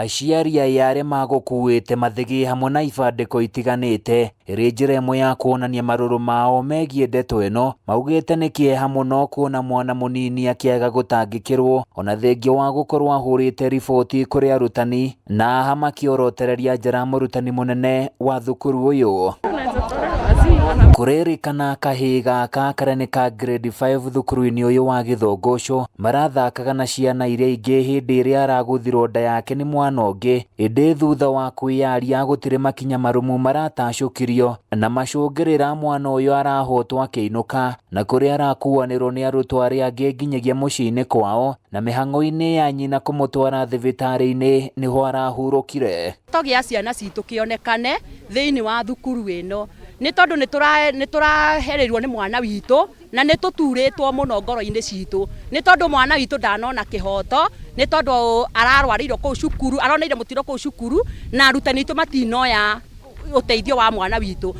Aciari aya arĩa magũkuĩte mathĩgĩ hamwe na ibandĩko itiganĩte ĩrĩ njĩra ĩmwe ya kuonania marũrũ mao megiĩ ndeto ĩno, maugĩte nĩ kĩeha mũno kuona mwana mũnini akĩaga gũtangĩkĩrwo ona thengia wa gũkorwo ahũrĩte riboti kũrĩ arutani na aha makĩorotereria njara mũrutani mũnene wa thukuru ũyũ. Kũrerĩkana kahĩĩ gaka karĩa nĩ ka grade 5 thukuru-inĩ ũyũ wa Gĩthũngũcũ marathakaga na ciana iria ingĩ hĩndĩ ĩrĩa aragũthirwo nda yake nĩ mwana ũngĩ, ĩndĩ thutha wa kwĩyaria gũtirĩ makinya marũmu maratacũkirio na macũngĩrĩra mwana ũyũ arahotwo akĩinũka na kũrĩa arakuanĩrwo nĩ arutwo arĩa angĩ nginyagia mũciĩ-inĩ kwao na mĩhang'o-inĩ ya nyina kũmũtwara thibitarĩ-inĩ nĩho arahurũkire. Kĩhoto gĩa ciana citũ kĩonekane thĩinĩ wa thukuru ĩno nĩ tondũ nĩ tũraherĩrwo nĩ mwana witũ na nĩ tũturĩtwo mũno ngoro-inĩ citũ nĩ tondũ mwana witũ ndanona kĩhoto nĩ tondũ ararwarĩirwo kũu cukuru, aroneire mũtino kũu cukuru na arutani aitũ matinoya ũteithio wa mwana witũ.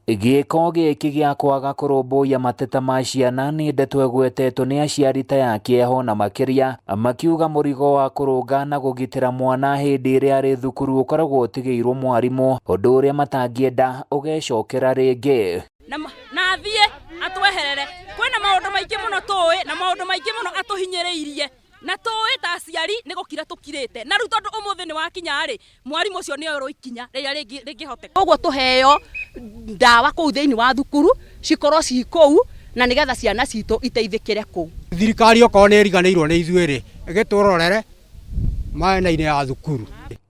Gĩko gĩkĩ gĩa kwaga kũrũmbũiya mateta ma ciana nĩ ndeto ĩgwetetwo nĩ aciari ta ya kĩeha ona makĩria, makiuga mũrigo wa kũrũnga na kũgitĩra mwana hĩndĩ ĩrĩa arĩ thukuru ũkoragwo ũtigĩirwo mwarimũ, ũndũ ũrĩa matangĩenda ũgecokera rĩngĩ. Na athiĩ atweherere. Kwĩna maũndũ maingĩ mũno tũĩ na maũndũ maingĩ mũno atũhinyĩrĩirie na tũĩ ta aciari nĩ gũkira tũkirĩte, na rĩu tondũ ũmũthĩ nĩ wakinya rĩ, mwarimũ ũcio nĩ oerwo ikinya rĩrĩa rĩngĩhoteka. Koguo tũheo ndawa kũu thĩinĩ wa thukuru cikorwo ci kũu na nĩgetha ciana citũ iteithĩkĩre kũu. Thirikari okorwo nĩ ĩriganĩirwo nĩ ithuĩ rĩ, ĩgĩtũrorere mĩena-inĩ ya thukuru.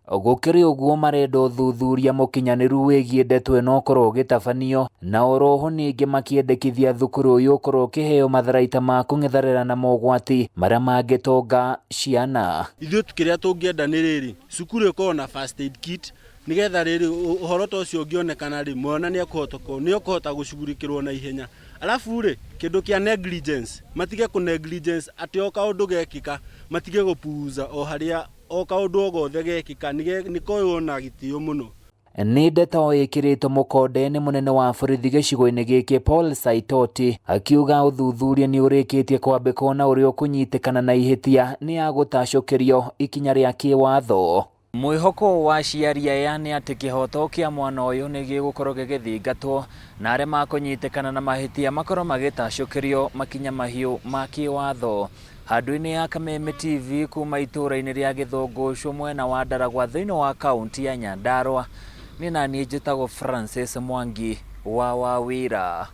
Gũkĩrĩ ũguo marenda ũthuthuria mũkinyanĩru wĩgiĩ ndeto ĩno ũkorwo ũgĩtabanio na oroho ningĩ makĩendekithia thukuru ũyũ ũkorwo ũkĩheo matharaita ma kũng'ethanĩra na mogwati marĩa mangĩtonga ciana. Ithuĩ kĩrĩa tũngĩenda nĩ rĩrĩ, cukuru ĩkorwo na first aid kit nĩgetha rĩrĩ ũhoro ta ũcio ũngĩonekana rĩ, mwana nĩ ekũhota gũcugurikĩrwo na ihenya. Alafu rĩ, kĩndũ kĩa negligence, matige kũ negligence atĩ o kaũndũ gekĩka matige gũpuuza o harĩa o kaũndũ o gothe gekĩka nĩ koywo na gĩtĩo mũno. Nĩ ndeto ĩkĩrĩtwo mũkonde nĩ mũnene wa borithi gĩcigo-inĩ gĩkĩ Paul Saitoti akiuga ũthuthuria nĩ ũrĩkĩtie kwambĩkwo na ũrĩa ũkũnyitĩkana na ihĩtia nĩ agũtacũkĩrio ikinya rĩa kĩwatho. Mwĩhoko wa aciari aya nĩ atĩ kĩhoto kĩa mwana ũyũ nĩ gĩgũkorwo gĩgĩthingatwo na arĩa makũnyitĩkana na mahĩtia makorwo magĩtacũkĩrio makinya mahiũ ma kĩwatho. Handũ-inĩ ya Kameme TV kuma itũũra-inĩ rĩa Gĩthũngũcũ mwena wa Ndaragwa thĩinĩ wa kaunti ya Nyandarua, nĩ naniĩ njĩtagwo Francis Mwangi wa Wawira.